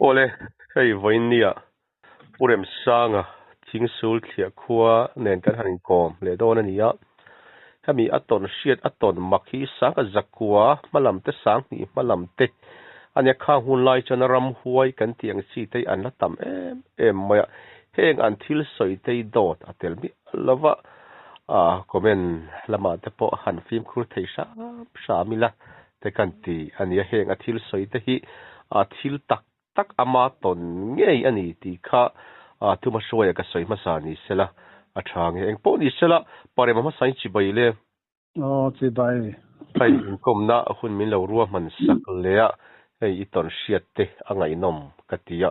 Awle, hei vawiin nia Pu Remsanga Thingsul thliah khua nen kan han inkawm leh dawn a ni a. Hemi a tawn hriat a tawn mak hi sangha zakua hmalam te sanghnih hmalam te a nia khang hun lai chuan ramhuai kan tih ang chi te hi an la tam em em mai a. Heng an thil sawi te hi dawt a tel miah lo va, comment lamah te pawh han fimkhur thei hram hram ila te kan ti a nia. Heng a thil sawi te hi thil tak tak ama tawn ngei a ni tih kha thuma hruaia ka sawi hmasa ni sela a tha nge. Eng pawh ni sela parema hmasa in chibai le. Aw chibai. Hei inkawmna hun min lo ruahman sak leh a, hei i tawn hriat te a ngaihnawm ka ti a.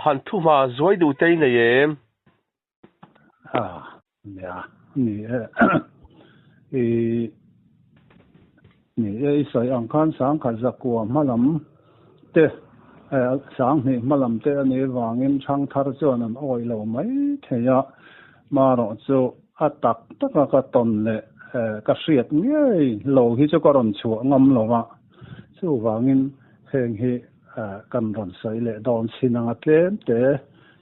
Han thuhma zuai duh te i nei em? A nia, ni e. I ni e i sawi ang khan sangkhat zakua hma lam te sanghnih hma lam te a nih vangin thangthar chuan an awih lo mai thei a, marawh chu a tak taka ka tawn leh ka hriat ngei lo hi chu ka rawn chhuah ngam lo va, chuvangin heng hi kan rawn sawi leh dawn chin anga tlem te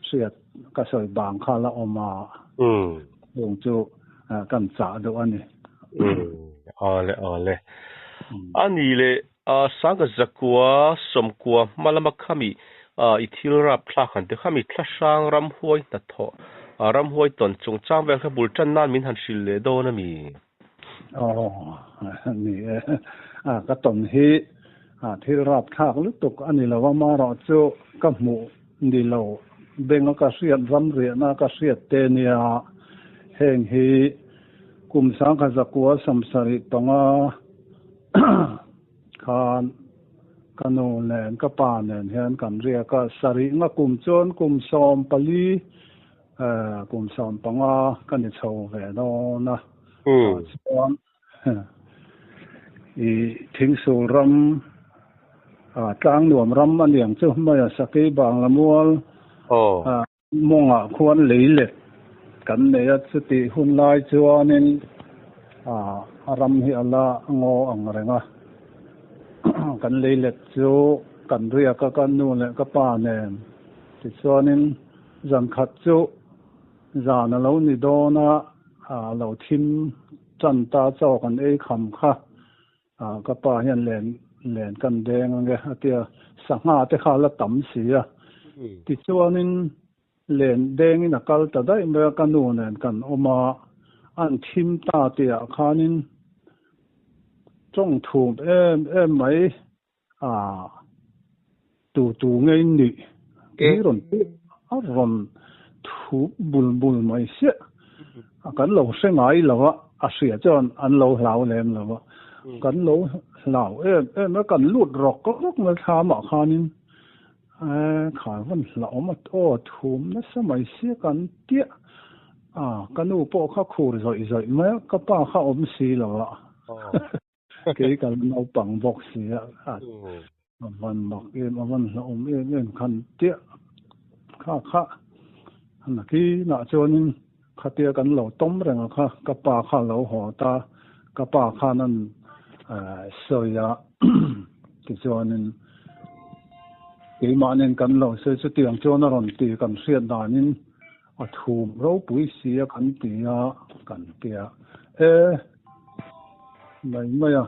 hriat Ka sawi bang kha la awm a, chung chu kan chah deuh a ni. Awle awle. A ni le Sangha zakua sawmkua hma lama khami i thil rap thlak han ti khami thlahrang ramhuai hnathawh ramhuai tawn chungchang vel kha bul tan nan min han hrilh leh dawn a mi? Aw ni e. Ka tawn hi thil rap thlak lutuk a ni lo a, marawh chu ka hmuh Ni lo, benga ka hriat ram riahna ka hriat te nia, heng hi kum sangkhat zakua samsarih panga khan ka nu nen ka pa nen hian kan riak a, sarih nga kum chuan kum 14, kum 15 ka ni chho ve dawn a, tah chuan I Thingsul ram Tlangnuam ram a niang chu hmai a Sakei Bangla mual mawngah khuan lei let kan nei a, chutih hun lai chuanin a ram hi a la ngaw ang reng a, kan lei let chu kan riak a ka nu leh ka pa nen tichuanin zan khat chu zan a lo ni dawn a, lo thim Chan ta chaw kan ei kham kha ka pa hian len len kan deng ange a tia sangha te kha la tam si a tichuanin len dengin a kal ta daih mai a ka nu nen kan awm a an thim ta tihah khanin tawng thum em em mai a tu tu ngei nih hi rawn a rawn thup bul bul mai siah a kan lo hre ngai lo a a hria chuan an lo hlau lem lo a kan lo hlau em em a kan lut rawk rawk mai thlamah khanin e khan van hlauhawm a aw thum nasa mai sia kan tiah a ka nu pawh kha khur zawih zawih mai a ka pa kha awm si lo a. Kei ka la naupang bawk si a, a van mak em, a van hlauhawm em em khan tiah kha kha nakinah chuanin khatia kan lo tawm reng a kha ka pa kha lo haw ta, ka pa khan an sawi a tichuanin keimah nen kan lo sawi chutiang chuan a rawn ti kan hriat danin A thum ropui si a kan ti a, kan ti a. E, mai mai a,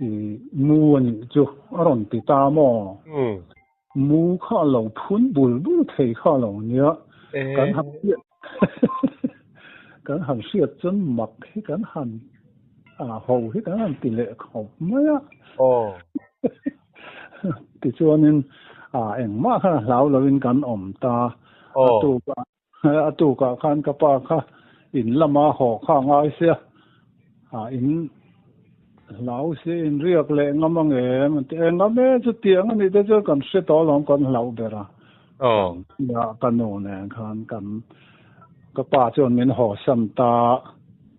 i mu a nih chu a rawn ti ta maw? Mu kha a lo phun bul bul thei kha a lo nia. Kan han hriat kan han hriat chuan mak hi kan han a ho hi kan han ti leh khawp mai a. Tichuanin engmah khan a hlau loin kan awm ta. A tukah a tukah khan ka pa kha in lama haw kha a ngai sia. In hlau sia in riak leh ngam ang em an ti. Eng ngam e chutiang a nih te chuan kan hre tawh alawm kan hlauh ber a. Ka nu nen khan kan ka pa chuan min haw san ta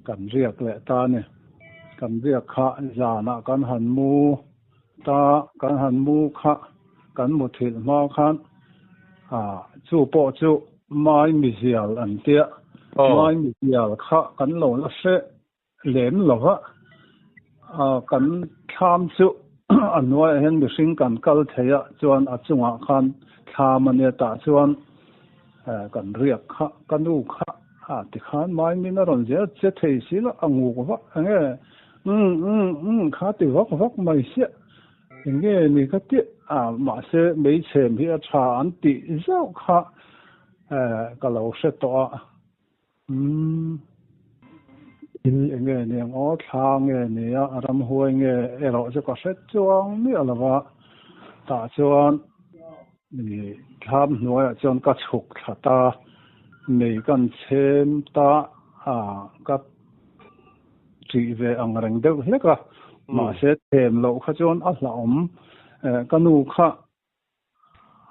kan riak leh ta a ni. Kan riak kha zanah kan han mu. Ta kan han mu kha kan muthilh hma khan chu pawh chu mai mizial an tia mai mizial kha kan lo la hre lem lo va kan thlam chu A hnuaiah hian mihring kan kal thei a, chuan a chungah khan thlam a nia tah chuan kan riak kha ka nu kha a tikhan mai min a rawn zel che thei si lo a nguk vak enge umm umm umm kha ti vak vak mai siah enge ni ka tih a mahse meichhem hi a tha an tih zauh kha ka lo hre tawh a. Umm. Thil eng nge ni ang aw, thla nge ni a, a ramhuai nge erawh chu ka hre chuang miah lo va, tah chuan ih thlam hnuaiah chuan ka chhuk thla ta, mei kan chhem ta a, ka ṭih ve ang reng deuh hlek a, mahse chhem loh kha chuan a hlauhawm, ka nu kha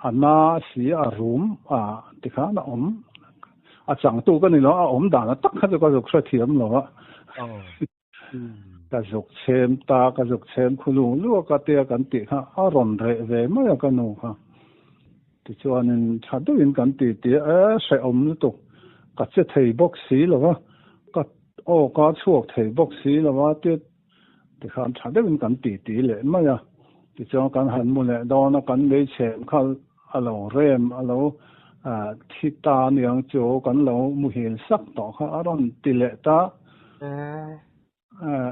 A na si a rum a tikhan a awm a changtu ka ni lo a awm dan a tak kha chu ka zuk hrethiam lo a ka zuk chhem ta ka zuk chhem khu lu lu a ka tia kan tih kha a rawn reh ve mai a ka nu kha tichuanin tha deuhin kan ti ti a e hrehawm lutuk ka che thei bawk si lo a ka aw ka chhuak thei bawk si lo a tia Tikhan tha deuhin kan ti ti leh mai a, tichuan kan han mu leh dawn a, kan meichhem kha a lo rem, a lo thi ta aniang chu kan lo muhil sak tawh kha a rawn ti leh ta.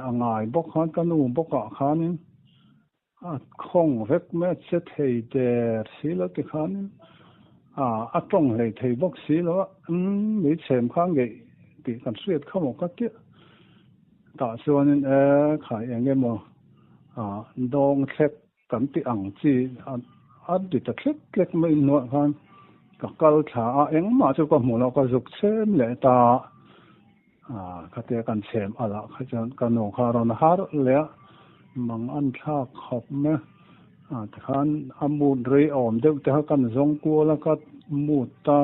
A ngai bawk khan ka nu bawkah khanin a khawng vek mai a, che thei der si lo tikhanin a tawng hlei thei bawk si lo a, meichhem kha ngeih tih kan hriat kha maw ka tia. Tah chuanin e khai eng emaw dawng thlek kan tih ang chi a ti ta thlek tlek mai hnuah khan ka kal thla a, engmah chu ka hmu lo, ka zuk chhem leh ta a, khatia kan chhem a lah kha chuan ka nu kha a rawn harh leh a, mang an thlak khawp mai a, tikhan a mut rei awm deuh te kha kan zawng kual a, ka mut ta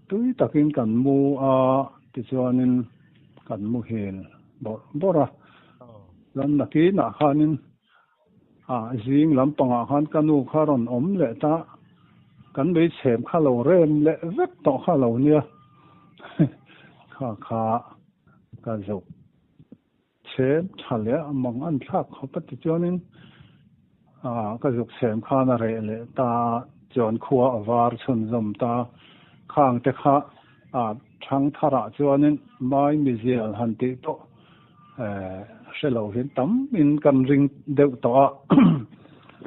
tui takin kan mu a, tichuanin. Kan muhil bawrh bawrh a, chuan nakinah khanin ah zing lampangah khan ka nu kha rawn awm leh ta, kan meichhem kha lo rem leh vek tawh kha lo nia, kha kha ka zuk chhem tha leh a mang an thlak khawp a tichuanin ah ka zuk chhem khan a reh leh ta, chuan khua a var chhunzawm ta, khang te kha ah Thang tharah chuanin mai mizial han tih pawh hre lo hian tam in kan ring deuh tawh a,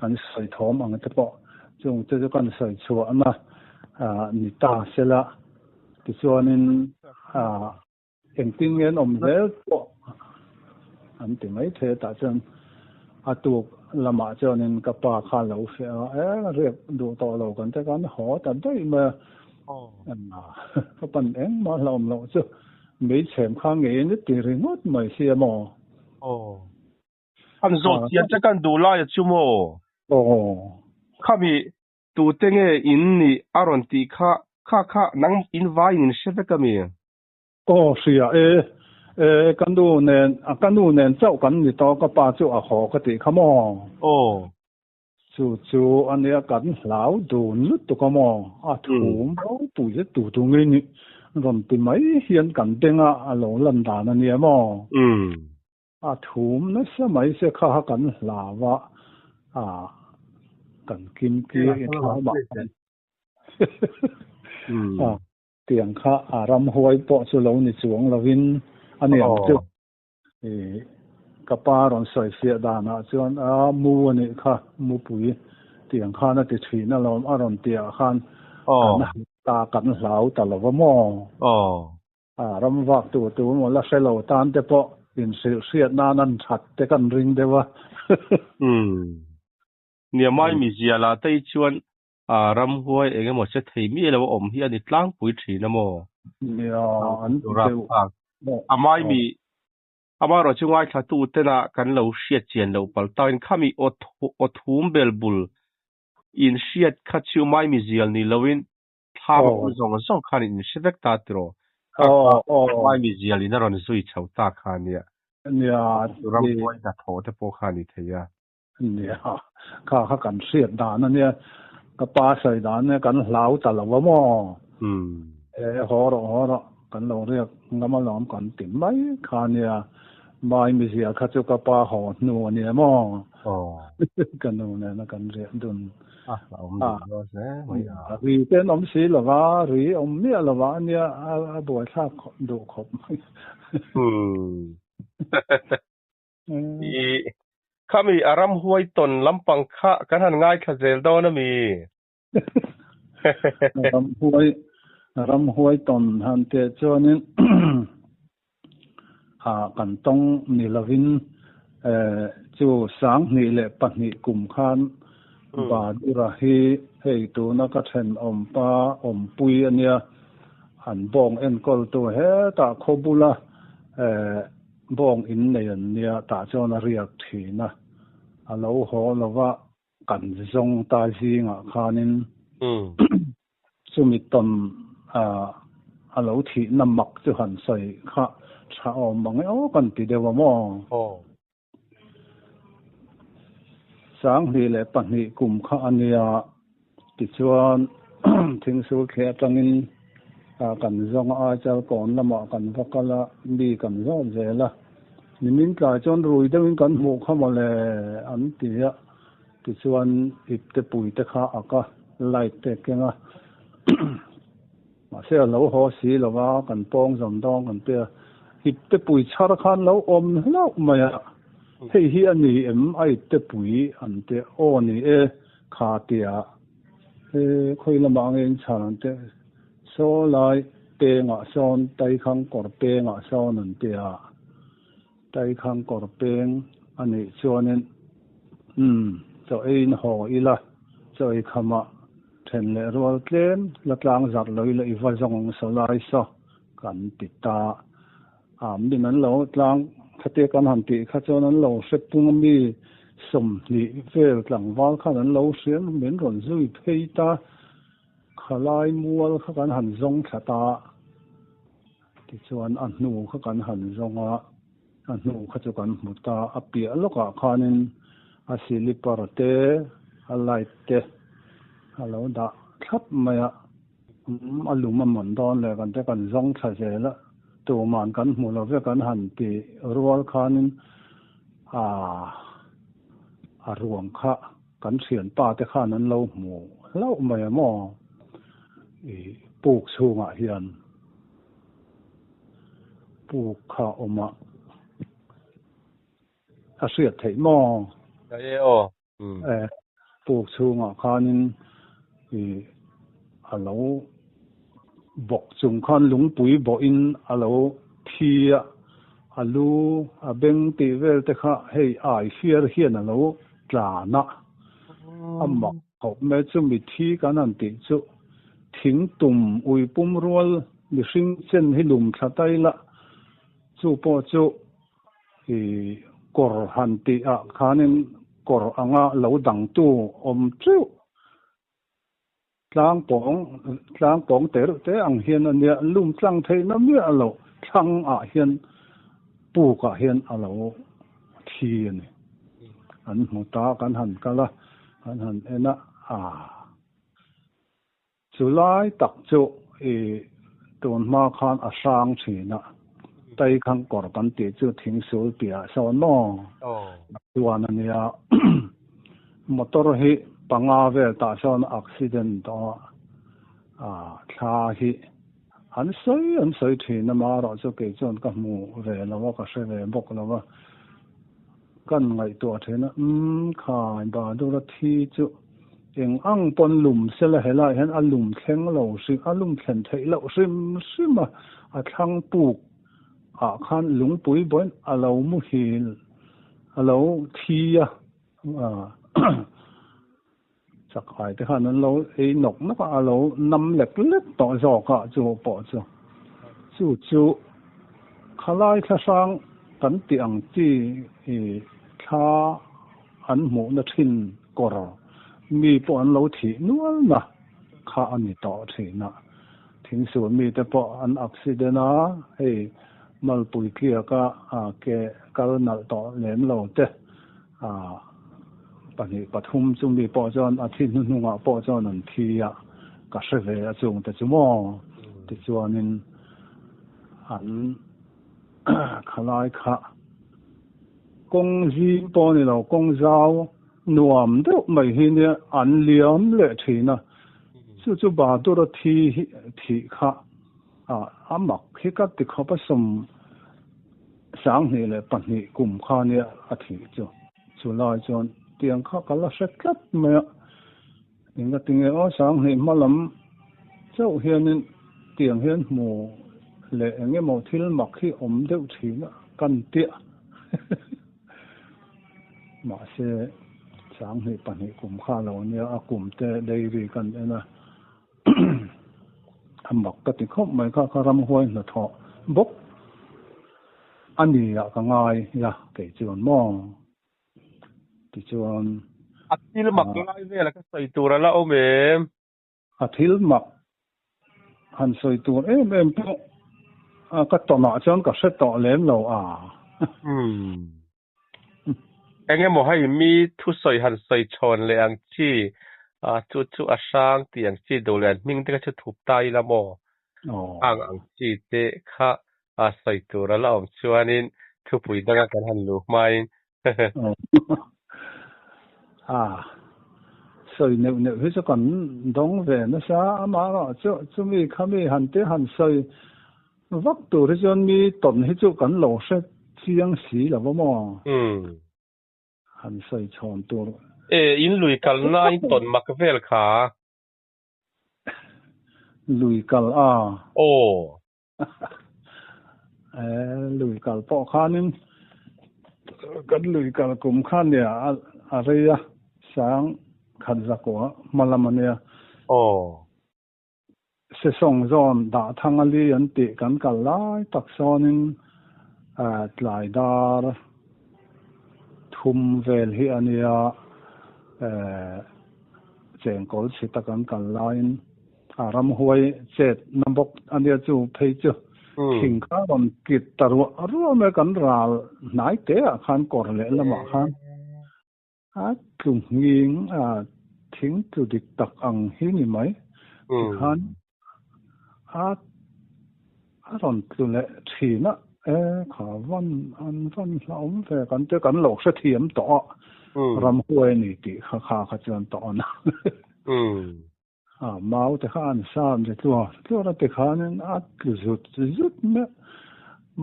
kan sawi thawm ang te pawh chung te chu kan sawi chhuahna ni ta sela tichuanin engtin nge an awm zel pawh an ti mai thei a tah chuan a tuk lamah chuanin ka pa kha a lo hria a, e riak duh tawh lo kan te khan haw ta daih mai a. Ka pan engmah hlauhawm loh chu meichhem kha ngeiin i ti ringawt mai sia maw? Aw. An zawh chian che kan duh laia chu maw? Aw. Khami tute nge in nih a rawn tih kha kha kha nang in vaiin in hre vek ami? Aw hria e, e ka nu nen ka nu nen chauh kan ni tawh ka pa chu a haw ka tih kha maw? Aw. Chu chu a nia kan hlau dun lutuk a maw? A thum ropui zet tu tu ngei ni rawn ti mai hian kan benga a lo lan dan a nia maw? A thum nasa mai se kha kha kan hlau a, a kan kim kir i thlam ah khan a tiang kha a ramhuai pawh chu lo ni chuang lovin a niang chu. I ka pa rawn sawi fiah danah chuan a mu a nih kha mupui tiang khan a ti thin alawm a rawn tihah khan kan ta kan hlau ta lo va maw? A ram vak tur tu emaw la hre lo tan te pawh inhrilh hriat nan an that te kan ring deuh a. Nia mai mizia lah te hi chuan a ramhuai eng emaw che thei miah lo a awm hi a ni tlangpui thin a maw? Nia, an ti deuh. A mai mi, amaherawh chu ngaithla tena kan lo hriat chian loh palh takin khami aw thum bel bul in hriat kha chu mai mi zial ni loin thlam a awm zawng zawng khan in hre vek ta tiraw? Mai mi zial in a rawn zui chho ta kha nia. Nia, ramhuai hnathawh te pawh kha a ni thei a. Nia, kha kha kan hriat dan a nia, ka pa sawi dan nia kan hlau ta lo a maw? E haw rawh haw rawh, kan lo riak ngam alawm kan ti mai kha nia, mai mizia kha chu ka pa haw hnu a nia maw? Ka nu nena kan riah dun. A hlauhawm duh dawn hle mai a. Ri te an awm si lo va, ri awm miah lo va ania a buaithlak duh khawp mai. I khami a ramhuai tawn lampang kha kan han ngaithla zel dawn a mi? Ramhuai ramhuai tawn han teh chuanin kan tawng ni lovin chu 2002 kum khan Badura hi hei tuna ka thenawmpa awmpui a nia, an bawng enkawltu hetah khaw bula bawng innei an nia tah chuan a riak thin a, a lo haw lova kan zawng ta zingah khanin chumi tawn a lo thihna mak chu han sawi kha tha awm ang e aw kan ti deuh a maw? 2002 kum kha a nia, tichuan Thingsul thliah atangin kan zawng a Aichal kawn lamah kan va kal a, mi kan zawt zel a. Nimin tlai chuan rui deuhin kan hmuh kha mawle an ti a, tichuan ipte pui te kha a ka light te keng a, mahse a lo haw si lo va, kan pawng zawm dawng kan pe a, ipte pui chhar khan lo awm hlauh mai a, hei hi a ni em a ipte pui an ti a, aw ni e kha tia he khawi lamah nge in chhar an ti a. Saw lai pengah sawn Taikhang kawr pengah sawn an ti a, Taikhang kawr peng a nih chuanin umm chaw eiin haw ila, chaw ei khamah then leh rual tlem la tlang zarh lo ila i va zawng ang saw lai saw kan ti ta. A min an lo tlang khatia kan han tih kha chuan an lo hre pung ami 20 vel tlangval khan an lo hriam min rawn zui phei ta. Khalai mual kha kan han zawng thla ta, tichuan a hnu kha kan han zawng a, a hnu kha chu kan hmu ta, a piah lawkah khanin a silipar te, a light te a lo dah thlap mai a, a lum a mawn dawn leh kan te kan zawng thla zel a, tuman kan hmu lo ve kan han ti rual khanin a ruang kha. Kan thianpa te khan an lo hmu hlauh mai a maw? I puk chhungah hian puk kha awm a, a hriat theih maw? Ka e aw. E, puk chhungah khanin i a lo bawk chung khan lungpui bawhin a lo thi a, a lu a beng tih vel te kha hei ai fiar hian a lo tlan a, a mak khawp mai chu mithi kan han tih chu thing tum ui pum rual mihring chen hi lum thla ta ila chu pawh chu i kawr han tih ah khanin kawr anga lo dangtu awm teuh Tlang pawng tlang pawng te reuh te ang hian a nia, lum tlang theihna miah loh thlang ah hian puk ah hian a lo thi a ni. An hmu ta kan han kal a, kan han en a, ah chu lai tak chu i tun hma khan a hrang thin a, Taikhang kawr kan tih chu thingsul piah sawn maw chuan a nia. Motor hi panga vel tah sawn accident tawh a, thla hi an sawi an sawi thin a, marawh chu kei chuan ka hmu ve lo a, ka hre ve bawk lo a, kan ngaihtuah thin a, umm khai Bahadura thi chu eng ang pawn lum sela helaiah hian a lum thleng lo hrim, a lum thlen theih loh hrim hrim a, a thlang puk ah khan lungpui bawiin a lo muhil a lo thi a, chakkai te khan an lo ei nawk nawk a, a lo nam lek lek tawh zawk a chu pawh chu chu chu khalai thla hrang kan tih ang chi i thla an hmuhna thin kawr mi pawh an lo thih nual na kha a ni tawh thin a, thingsual mite pawh an accident a, hei malpui tliaka ke kal nalh tawh lem lo te pahnih pathum chu mi pawh chuan a thi hnuhnungah pawh chuan an thi a, ka hre ve a chungte chu maw tichuanin an khalai kha. Kawng zim pawh a ni lo, kawng zau nuam deuh mai hi nia an liam leh thin a. Chu chu Bahadur-a thi hi thih kha a mak hi ka ti khawp a, 2002 kum kha nia a thih chu. Chu lai chuan tiang kha ka la hre tlat mai a. Engatinge aw 2000 hma lam chauh hianin tiang hian hmu leh eng emaw thil mak hi awm deuh thin a kan tia. Mahse 2002 kum kha lo nia a kum te dairy kan en a a mak ka ti khawp mai kha kha ramhuai hnathawh bawk a ni ah ka ngai a kei chuan maw. Tichuan. A thil mak lai vela ka sawi tur a la awm em? A thil mak han sawi tur em em pawh ka tawnah chuan ka hre tawh lem lo a. Umm. Eng emaw hei mi thusawi han sawi chhawn leh ang chi, chu chu a hrang tih ang chi duh leh an hming te kha chu thup ta ila maw? Ang ang chi te kha a sawi tur a la awm chuanin thupui danga kan han luh hmain A sawi neuh neuh hi chu kan dawng ve nasa amaherawh chu chumi khami han te han sawi vak tur hi chuan mi tawn hi chu kan lo hre chiang si lo va maw? Han sawi chhawn tur. E, in lui kalna in tawn mak vel kha. Lui kal a. Aw. E, lui kal pawh khanin kan lui kal kum kha nia a rei a, sang khat zakua hma lam a nia. Aw. Sesawng zawn dah thang a li an tih kan kal lai tak sawnin tlai dar thum vel hi a nia. E, chengkawl chhita kan kal laiin a ramhuai chet na bawk a nia chu phei chu thing kha rawn kit ta ruah ruah mai kan ral hnai te ah khan kawr leh lamah khan a tlu nghing a thing tlu dik tak ang hi ni mai tikhan a a rawn tlu leh thin a e kha van an van hlauhawm ve kan te kan lo hrethiam tawh a ramhuai a ni tih kha kha kha chuan tawh a na. A mau te kha an sam che tluar tluar a tikhanin a tlu zut zut mai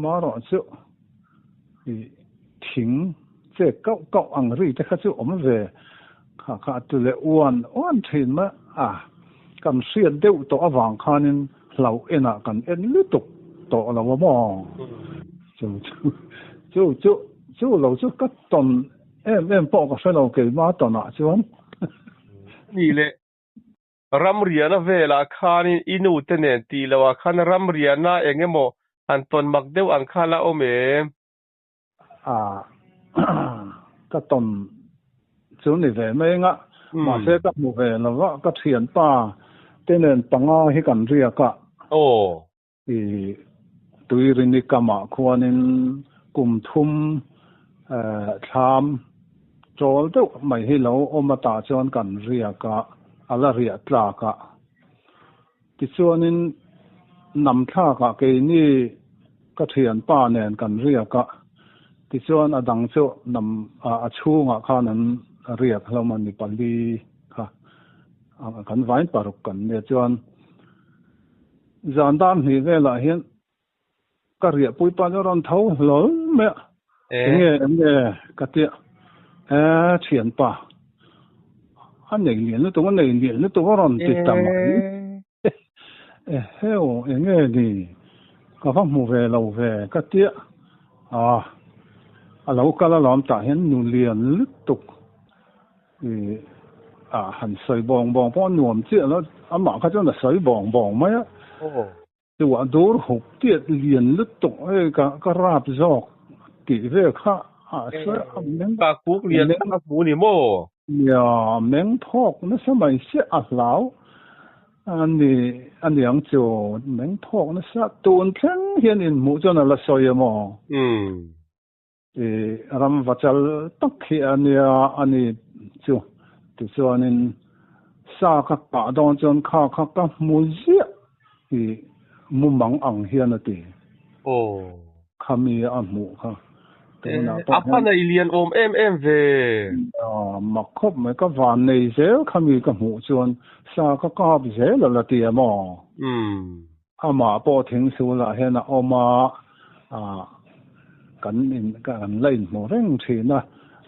marawh chu i thing che kauh kauh ang ri te kha chu awm ve kha kha a tlu leh uan uan thin mai a kan hriat deuh tawh avang khanin hlauh enah kan en lutuk tawh lo a maw chu chu chu chu chu lo chu ka tawn Em em pawh ka hre lo keimah tawnah chuan. Ni leh ramriana velah khanin i nu te nen tih loh ah khan ramriana eng emaw han tawn mak deuh ang kha la awm em? A ka tawn chu ni ve mai anga mahse ka hmu ve lo va ka thianpa te nen panga hi kan riak a. Aw. I Tuirini kamah khuanin kum thum thlam chawl deuh mai hi lo awm atah chuan kan riak a, a la riah tlak a. Tichuanin nam thlakah keini ka thianpa nen kan riak a, tichuan a dang chu nam a chhungah khan an riak hlawm a ni pali kha kan vain paruk kan nia chuan. Zan dar hnih velah hian ka riahpui pa chu a rawn tho hlawl mai a, enge enge ka tia, e thianpa a nei lian lutuk a nei lian lutuk a rawn ti ta mai, e heu enge ni ka va hmu ve lo ve ka tia, a a lo kal alawm tah hian nu lian lutuk. I a han sawi bawng bawng pawh a nuam chiah lo, amah kha chuan a sawi bawng bawng mai a. Chua dur huk tiat lian lutuk hei ka ka rap zawk tih vel kha a sawi a meng. Ka kuk lian tak a hmu ni maw? Nia, meng thawk nasa mai chiah a hlau a ni a niang chu meng thawk nasa tun thleng hian inhmuh chuan a la sawi a maw? I ram va chal tak hi a nia a ni chu tichuanin sa ka kah dawn chuan kha kha ka hmu ziah i mumang ang hian a ti. Aw. Khami a hmuh kha. Tunah pawh A va hian nei lian awm em em ve. A mak khawp mai, ka van nei zel kha mi ka hmuh chuan sa ka kap zel a la ti a maw? Amah pawh thingsulah hian a awm a, kan in kan la inhmu reng thin a,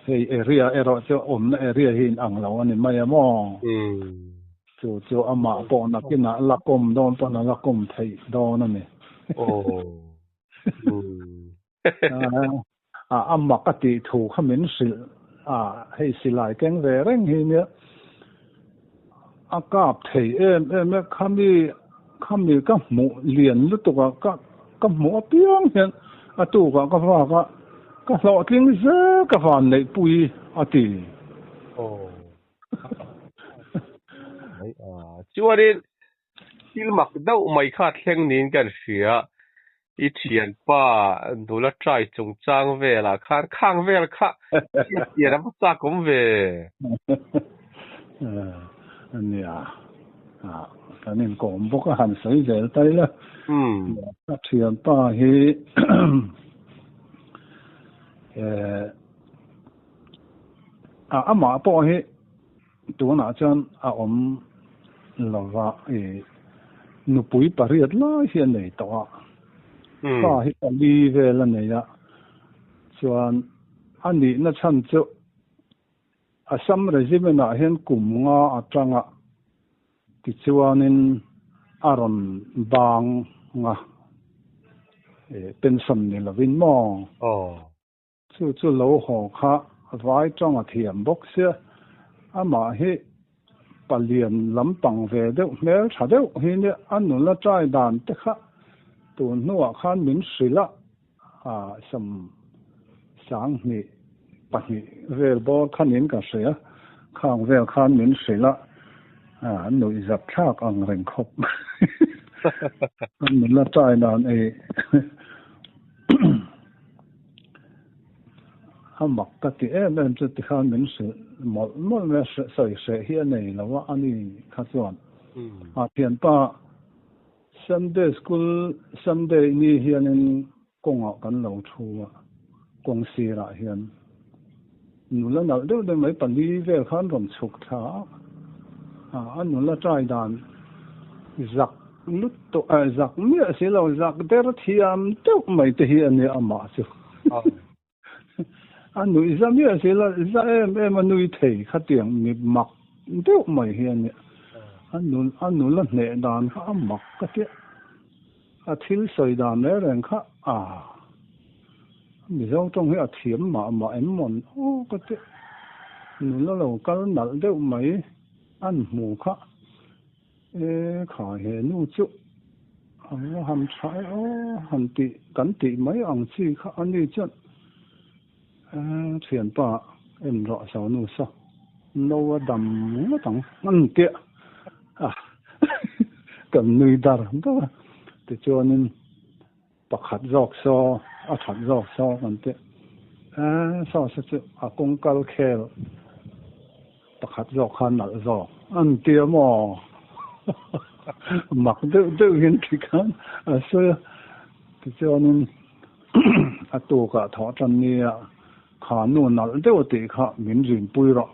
hei area erawh chu awmna area hi inang lo a ni mai a maw? Chu chu amah pawh nakinah la kawm dawn pawn a la kawm theih dawn a ni. A a mak a tih thu kha min hrilh a, hei silai keng ve reng hi nia a kap thei em em e, khami khami ka hmuh lian lutuk a, ka ka hmuh apiang hian a tukah ka vak a, ka hlawhtling zel ka van neihpui a ti. Chuanin Thil mak deuh mai kha thleng niin kan hria. I thianpa nula try chungchang velah khan khang vel kha hriatchian a va chak awm ve. Nia, kan inkawm bawk a han sawi zel ta ila. Ka thianpa hi amah pawh hi Tunah chuan a awm lova i nupui pariat lai hi a nei tawh a, fa hi pali vel a nei a, chuan a nihna chhan chu Assam Regiment ah hian kum nga atanga tichuanin a rawn bang a, pension ni lovin maw? Chu chu lo haw kha vai tawng a thiam bawk sia, amah hi palian lampang ve deuh hmel tha deuh hi nia a nula trai dan te kha tun hnuah khan min hrilh a, ah sam sanghnih pahnih vel bawr khanin ka hria, khang vel khan min hrilh a, ah nuih zat thlak ang reng khawp a nula trai dan ei. A mak ka ti em em chu tikhan min hrilh mawlh mawlh mai a, sawi hreh hi a nei lo a, ani kha chuan a thianpa Sunday school Sunday ni hianin kawngah kan lo thu a, kawng sirah hian nula nalh deuh deuh mai pali vel khan rawn chhuk thla a, a nula trai dan zak Lutuk a zak miah si lo, zak der thiam deuh mai te hi a nia amah chu. A nuih za miah si lo, za em em a nui thei khatiang mi mak deuh mai hi a nia. A nu a nula hneh dan kha a mak ka tia. A thil sawi dan reng reng kha a Mizo tawng hi a thiam mah mah em mawn aw ka tia. Nula lo kal nalh deuh mai an hmu kha. E kha he nu chu a va han tha e aw han tih kan tih mai ang chi kha a ni chuan e thianpa en rawh so nu saw no a dam ngawt ang an tia a kan nui dar dar a tichuanin pakhat zawk saw a that zawk saw kan tia e saw saw chu a kawng kal khel Pakhat zawk kha nalh zawk an ti a maw? Mak deuh deuh hian ti khan a sawi a. Tichuanin a tukah thawh tan nia kha nu nalh deuh a tih kha min rinpui rawh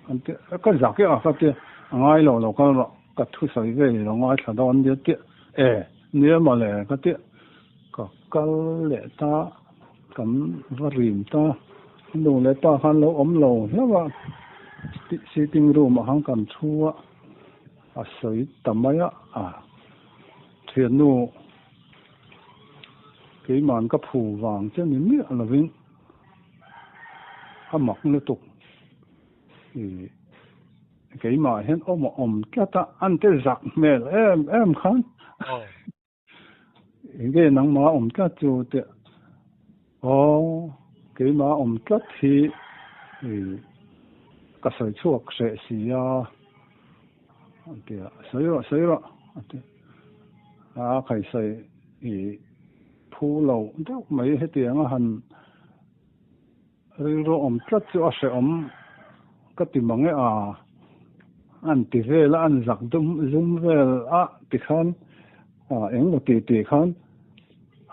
an ti a. Ka zak e a ka ti a, a ngai lo lo kal rawh ka thusawi vel i lo ngaithla dawn nia ti a. E nia mawle ka ti a, ka kal leh ta Kan va rim ta. Nu leh pa khan lo awm lo hlauh a, sitting room ah khan kan thu a, a sawi ta mai a, a thiannu keiman ka phu vang che ni miah lovin a mak lutuk ih keimah hian awm a awm tlat a, an te zak hmel em em khan. Enge nangmah awm tlat chu teh aw keimah awm tlat hi ka sawi chhuak hreh si a a ti a sawi rawh sawi rawh a ti a khai sawi i phu lo deuh mai hetiang a han Rilru awm tlat chu a hrehawm ka ti mang e a, an ti vel a, an zak dum zum vel a tikhan eng maw ti tih khan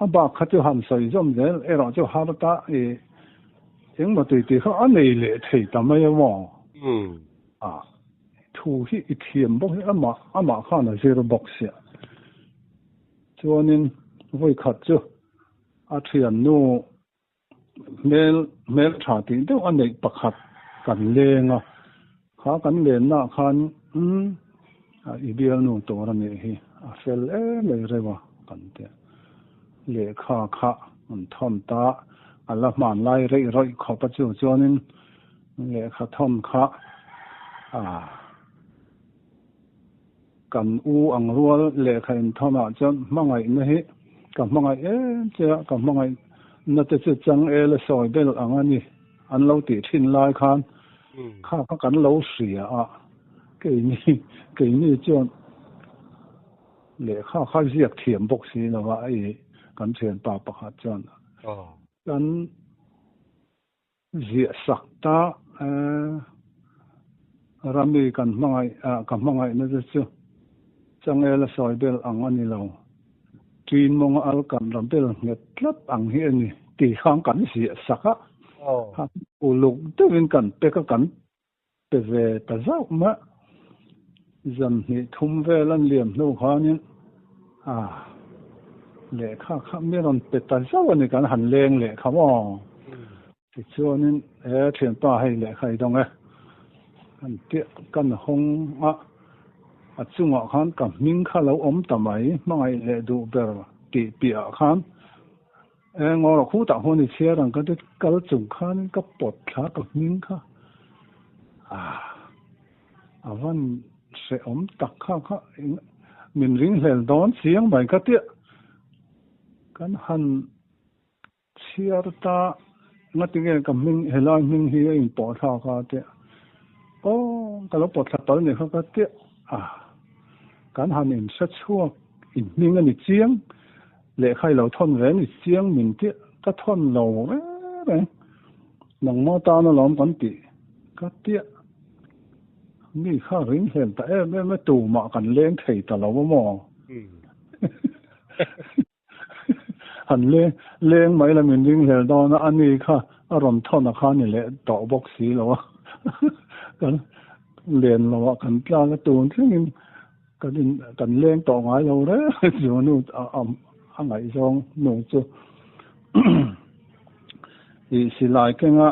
a bak kha chu han sawi zawm zel erawh chu har ta i. Engmaw tih tih kha a nei leh thei ta mai a maw? A thu hi i thiam bawk hi amah amah khan a zir bawk sia. Chuanin vawi khat chu a thiannu hmel hmel tha tih deuh a neih pakhat kan leng a, kha kan lennaah khan umm i bialnu tur a nih hi a fel em em reuh a kan ti a. Lehkha kha an thawn ta a la hman lai reih rawih khawp a chu chuanin lehkha thawn kha a kan u ang rual lehkha inthawnah chuan hmangaihna hi ka hmangaih em che a, ka hmangaihna te chu chang el a sawi bel ang a ni an lo tih thin lai khan kha kha kan lo hria a, keini keini chuan Lehkha kha ziak thiam bawk si lo a, i kan thianpa pakhat chuan kan ziah sak ta e, Rami kan hmangaih ka hmangaihna te chu changel a sawi bel ang a ni lo, ṭin mawnga al kan ra bel nghet tlat ang hi a ni tih khan kan ziah sak a, uluk deuhin kan pek a, kan Pe ve ta zauh mah. Zan hnih thum vel an liam hnu khanin a lehkha kha mi rawn pe ta zauh a ni kan han leng lehkha maw. Tichuanin he thianpa hei lehkha i dawng e. Kan piah kan hawng a, a chungah khan ka hming kha lo awm ta mai hmangaih leh duh ber tih piahah khan Eng aw khutah huan i chhiar ang ka ti kal chung khanin ka pawt thla ka hming kha ah a van hrehawm tak kha kha min ring hlel dawn chiang mai ka tia kan han chhiar ta ngatinge ka hming helai hming hi a inpawh thlak a tia aw ka lo pawt thla tal ni kha ka tia ah kan han inhre chhuak in hming a ni chiang. Lehkha i lo thawn ve ni chiang min tih ka thawn lo reng reng. Nangmah tan alawm kan tih ka tiah. Mi kha ring hlel ta em em e tumah kan leng thei ta lo a maw? Han leng leng mai la min ring hlel dawn a, ani kha a rawn thawn a kha ni leh tawh bawk si lo a. Kan len lo ah kan tlang a tun thlengin Kan in kan leng tawh ngai lo reng chu nu a ngaihzawng nu chu i silai kenga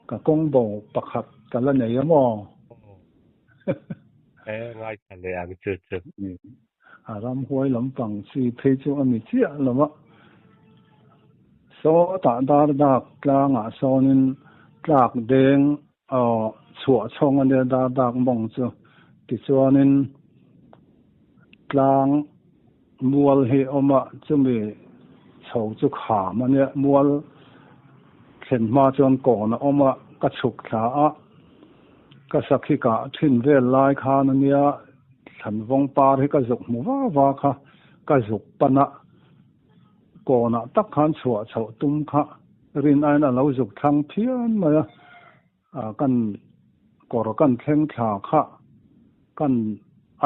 ka kawng bo pakhat ka la nei a maw? E ngaithla leh ang chu chu. A ramhuai lampang chi phei chu a ni chiah lo a. Sawtah dar dak tlangah sawnin tlak deng Aw, chhuah chhawng a nia dar dak mawng chu. Tichuanin tlang mual hi awm a, chumi chho chu kham a nia. Mual thlen hma chuan kawn a awm a, ka chhuk thla a, ka sakhi kah thin vel lai khan a nia, thlanvawng par hi ka zuk hmu va va kha, ka zuk pan a. Kawnah tak khan chhuah chhoh tum kha rin aiin a lo zuk thlang phian mai a, kan kawr kan thleng thla kha kan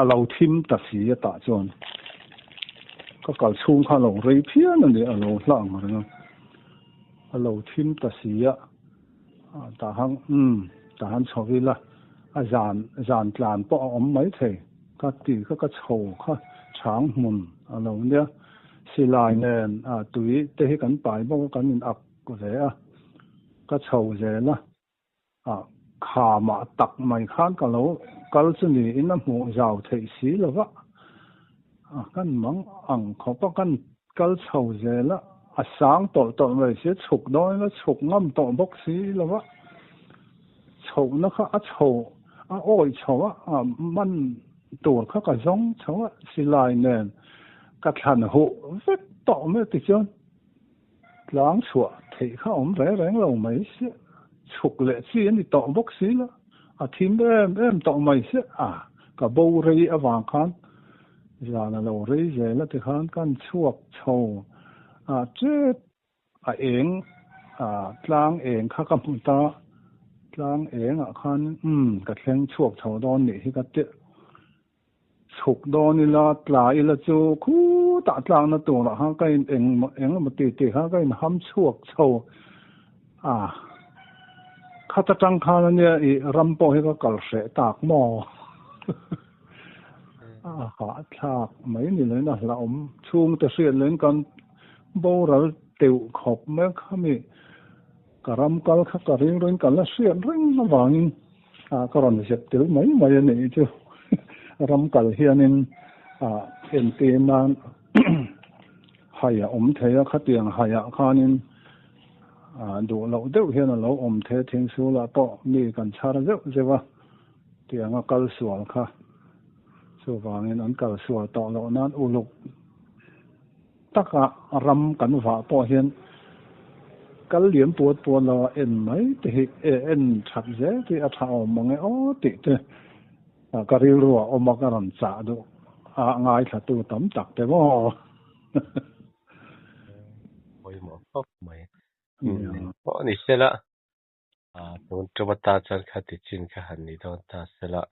a lo thim ta si a tah chuan ka kal chhung kha a lo rei phian a ni, a lo hla ang reng a, a lo thim ta si a, tah han umm tah han chho ila a zan zan tlan pawh a awm maithei. Ka ti kha ka chho kha chhang hmun a lo nia, silai nen a tui te hi kan pai bawk a, kan in ak ve a, ka chho zel a, ah khamah tak mai khan ka lo kal chu niin a hmuh zau theih si lo va, a kan mang ang khawp a, kan kal chho zel a, a sang tawlh tawlh mai si, chhuk dawn ila chhuk ngam tawh bawk si lo va. Chhohna kha a chho a awih chho a, a man tur kha ka zawng chho a, silai nen ka thlan huh vek tawh mai tichuan tlang chhuah theih kha awm reng reng lo mai sia, chhuk leh chi a ni tawh bawk si la, a thim em em tawh mai sia, a ka bo rei avang khan zan a lo rei zel a tikhan kan chhuak chho a tep A eng, a tlang eng kha ka hmu ta, tlang engah khan umm ka thleng chhuak chho dawn nih hi ka ti. Chhuk dawn ila, tla ila chu khutah tlakna turah khan ka in eng eng emaw ti tih kha ka in ham chhuak chho a. Khata tang khan ania i ram pawh hi ka kal hreh tak maw? A hahthlak mai ni loin a hlauhawm chhungte hriat loin kan boral teuh khawp mai a khami ka ram kal kha ka ring ring ka la hriat reng avangin ka rawn zep tel mai mai a nih chu. Ram kal hianin entir nan hai a awm thei a, khatiang haiah khanin duh loh deuh hian a lo awm thei a, thingsulah pawh mi kan chhar zeuh zeuh a, tianga kal sual kha chuvangin an kal sual tawh loh nan uluk taka ram kan vah pawh hian kal liam puat puat lo a en mai te hi en that zel te hi a tha awm mang e aw tih te ka rilru a awm a ka rawn chah duh a ngaithlatu tam tak te maw. Pawimawh khawp mai. Pawh ni sela tun tum atan chuan kha ti chin kha han ni dawn ta sela.